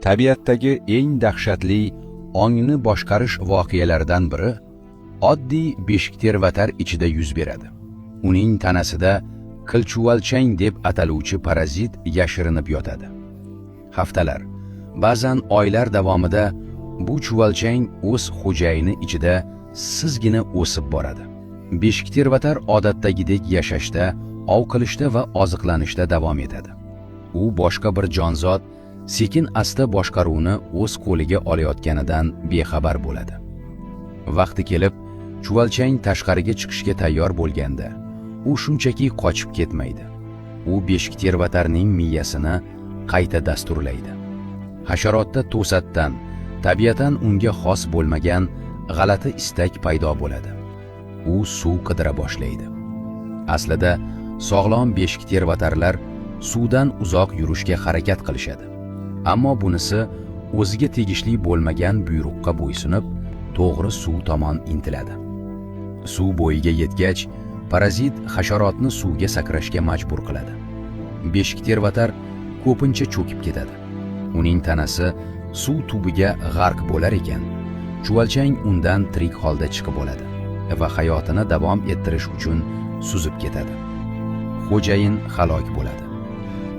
Tabiatdagi eng dahshatli ongni boshqarish voqealaridan biri oddiy beshiktervatar ichida yuz beradi. Uning tanasida qilchuvalchang deb ataluvchi parazit yashirinib yotadi. Haftalar, ba'zan oylar davomida bu chuvalchang o'z xo'jayini ichida sizgina o'sib boradi. Beshiktervatar odatdagidek yashashda, ov qilishda va oziqlanishda davom etadi. U boshqa bir jonzot sekin asta boshqaruvni o'z qo'liga olayotganidan bexabar bo'ladi. Vaqti kelib, chuvalchang tashqariga chiqishga tayyor bo'lganda, u shunchaki qochib ketmaydi. U beshiktervatarning miyasini qayta dasturlaydi. Hasharotda to'satdan, tabiatan unga xos bo'lmagan g'alati istak paydo bo'ladi. U suv qidira boshlaydi. Aslida sog'lom beshiktervatarlar suvdan uzoq yurishga harakat qilishadi. Ammo bunisi o'ziga tegishli bo'lmagan buyruqqa bo'ysunib, to'g'ri suv tomon intiladi. Suv bo'yiga yetgach, parazit hasharotni suvga sakrashga majbur qiladi. Beshiktervatar ko'pincha cho'kib ketadi. Uning tanasi suv tubiga g'arq bo'lar ekan, chuvalchang undan tirik holda chiqib oladi va hayotini davom ettirish uchun suzib ketadi. Xo'jayin halok bo'ladi.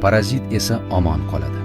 Parazit esa omon qoladi.